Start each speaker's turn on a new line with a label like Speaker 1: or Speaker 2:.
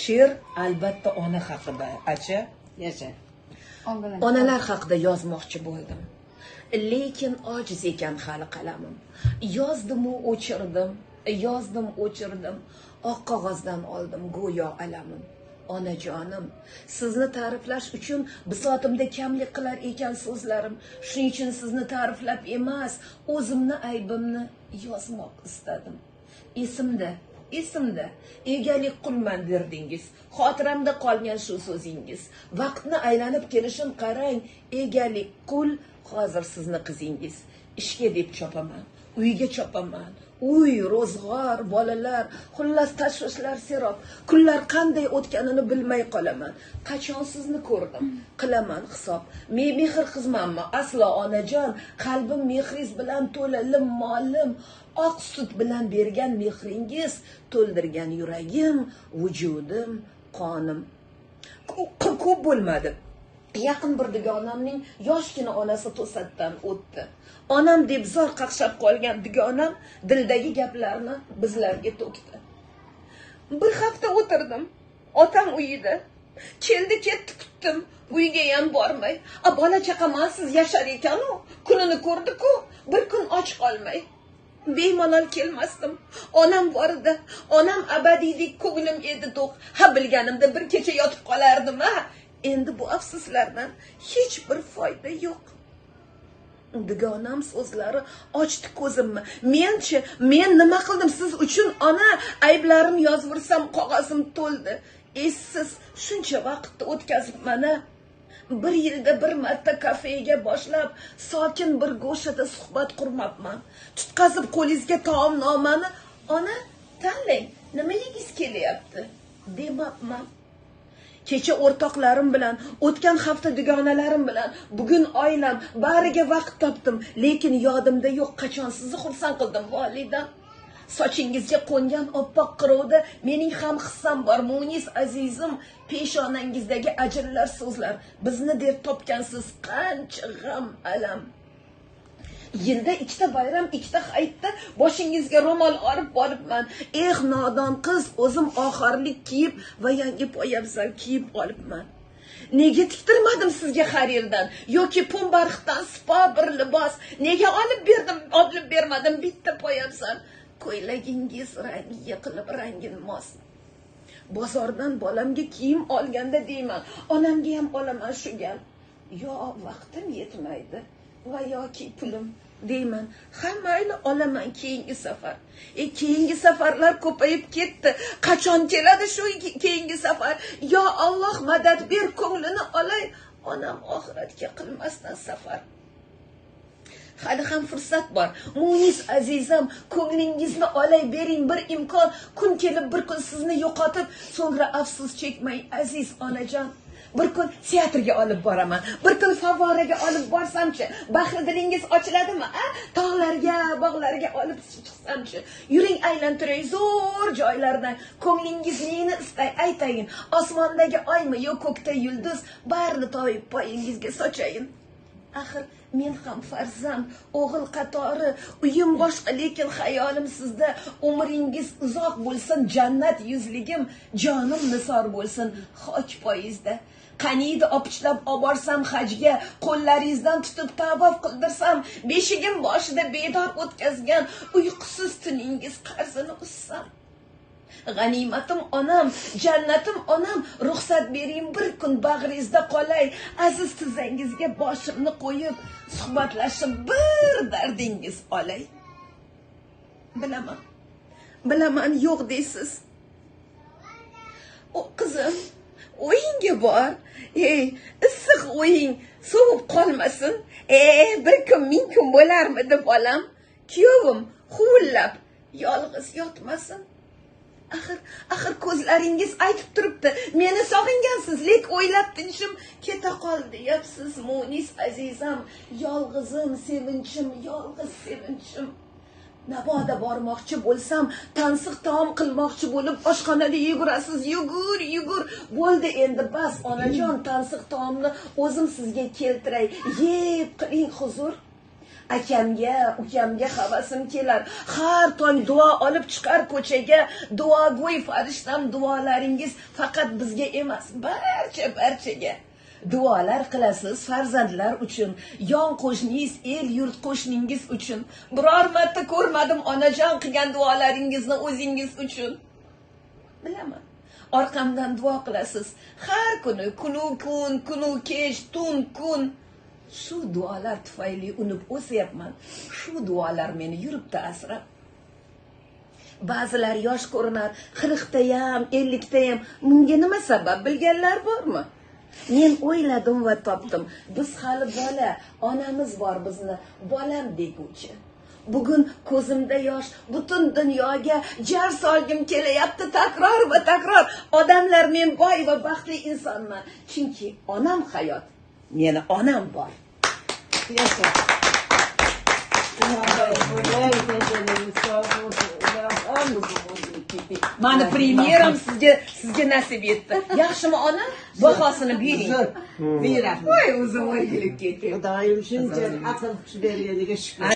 Speaker 1: She'r albatta ona haqida, acha.
Speaker 2: Yasha.
Speaker 1: Onalar haqida yozmoqchi bo'ldim. Lekin ojiz ekan hali qalamim. Yozdim-u o'chirdim, yozdim o'chirdim. Oq qog'ozdan oldim go'yo alamim. Onajonim, sizni ta'riflash uchun bisotimda kamlik qilar ekan so'zlarim. Shuning uchun sizni ta'riflab emas, o'zimni aybimni yozmoq istadim. Esimda, esimda, egalik qulman derdingiz. Xotiramda qolgan shu so'zingiz. Vaqtni aylanib kelishin qarang, egalik qul hozir sizni qizingiz. Ishga deb chopaman, uyga chopaman. Uy, ro'zg'or, bolalar, xullas tashvishlar serob. Kunlar qanday o'tganini bilmay qolaman. Qachon sizni ko'rdim? Qilaman hisob. Men mehr qizmanmi? Aslo onajon, qalbim mehringiz bilan to'la, lim-molim. Oq sut bilan bergan mehringiz to'ldirgan yuragim, vujudim, qonim. Ko'p bo'lmadi. Yaqin bir dugonamning yoshgina onasi to'satdan o'tdi. Onam deb zor qaqshab qolgan dugonam dildagi gaplarni bizlarga to'kdi. Bir hafta o'tirdim otam uyida. Keldi ketdi kutdim, uyga ham bormay. A bola chaqamansiz yashar ekan-u, kunini ko'rdi-ku, bir kun och qolmay. Bemalol kelmasdim. Onam bor edi. Onam abadiydek ko'nglim edi to'q. Ha bilganimda bir kecha yotib qolardim, ha. Endi bu afsuslardan hech bir foyda yo'q. Dugonam so'zlari ochdi ko'zimni. Menchi, men nima qildim siz uchun ona? Ayblarim yozvirsam qog'ozim to'ldi. Essiz shuncha vaqtni o'tkazib mana bir yilda bir marta kafega boshlab sokin bir go'shada suhbat qurmabman. Tutqazib qo'lingizga taomnomani, ona tanlang, nima yegingiz kelyapti demabman. Kecha o'rtoqlarim bilan, o'tgan hafta dugonalarim bilan, bugun oilam, bariga vaqt topdim, lekin yodimda yo'q qachon sizni xursand qildim volidam. Sochingizga qo'ngan oppoq qirovda mening ham hissam bor, munis azizim. Peshonangizdagi ajrlar so'zlar, bizni deb topgansiz qancha g'am alam. Yilda ikkita bayram, ikkita hayitda boshingizga ro'mol olib boribman. Eh nodon qiz, o'zim oxarlik kiyib va yangi poyabzal kiyib olibman. Nega tiktirmadim sizga harirdan yoki pumbarxdan sipo bir libos? Nega olib berdim, olib bermadim bitta poyabzal? Ko'ylagingiz rangiga qilib rangin mos. Bozordan bolamga kiyim olganda deyman, onamga ham olaman shu gal. Yo vaqtim yetmaydi va yoki pulim deyman. Ha mayli olaman keyingi safar. Keyingi safarlar ko'payib ketdi. Qachon keladi shu keyingi safar? Yo Alloh madad ber, ko'nglini olay. Onam oxiratga qilmasdan safar. Hali ham fursat bor. Munis azizam, ko'nglingizni olay bering bir imkon. Kun kelib bir kun sizni yo'qotib, so'ngra afsus chekmay aziz onajon. Bir kun teatrga olib boraman. Bir kun favvoraga olib borsamchi, bahri dilingiz ochiladimi, a? Tog'larga, bog'larga olib chiqsamchi. Yuring aylantiray zo'r joylardan. Ko'nglingiz neni istay aytayin. Osmondagi oymi yo ko'kda yulduz, barini toyib poyingizga sochayin. Axir men ham farzand, o'g'il qatori, uyim boshqa, lekin xayolim sizda. Umringiz uzoq bo'lsin, jannat yuzligim, jonim nisor bo'lsin xok poyingizda. Qaniydi opichlab oborsam hajga, qo'llaringizdan tutib tavof qildirsam, beshigim boshida bedor o'tkazgan uyqusiz tuningiz qarzini uzsam. G'animatim onam, jannatim onam, ruxsat bering bir kun bag'ringizda qolay, aziz tizzangizga boshimni qo'yib, suhbatlashib bir dardingiz olay. Bilaman, bilaman yo'q deysiz. O qizim, o'yinga bor. Ey, issiq o'ying sovib qolmasin. Bir kun ming kun bo'larmidi bolam? Kuyovim huvillab yolg'iz yotmasin. Axir, axir ko'zlaringiz aytib turibdi, meni sog'ingansiz, lek o'ylab tinchim keta qoldi deyapsiz, munis azizam, yolg'izim, sevinchim, yolg'iz sevinchim. Naboda bormoqchi bo'lsam, tansiq taom qilmoqchi bo'lib oshxonada yugurasiz, yugur, yugur. Bo'ldi endi bas onajon, tansiq taomni o'zim sizga keltiray, yeb qiling huzur. Akamga, ukamga havasim kelar. Har tong duo olib chiqar ko'chaga. Duogo'y farishtam, duolaringiz faqat bizga emas, barcha barchaga. Duolar qilasiz farzandlar uchun, yon qo'shningiz, el yurt qo'shningiz uchun. Biror marta ko'rmadim onajon qilgan duolaringizni o'zingiz uchun. Bilaman, orqamdan duo qilasiz har kuni, kunu kun, kunu kech, tun kun. Shu duolar tufayli unib o'syapman. Shu duolar meni yuribdi asrab. Ba'zilar yosh ko'rinar 40dayam, 50dayam. Bunga nima sabab, bilganlar bormi? Men o'yladim va topdim. Biz hali bola, onamiz bor bizni bolam deguvchi. Bugun ko'zimda yosh, butun dunyoga jar solgim kelyapti takror va takror. Odamlar, men boy va baxtli insonman, chunki onam hayot, meni onam bor.
Speaker 2: Yasha.
Speaker 1: Mani premyeram sizga nasib etdi. Yaxshimi ona? Bahosini bering.
Speaker 2: Zo'r. Ming rahmat.
Speaker 1: Voy, o'zim o'rgilib ketdim.
Speaker 2: Xudoyim shuncha aql kuch berganiga shukur.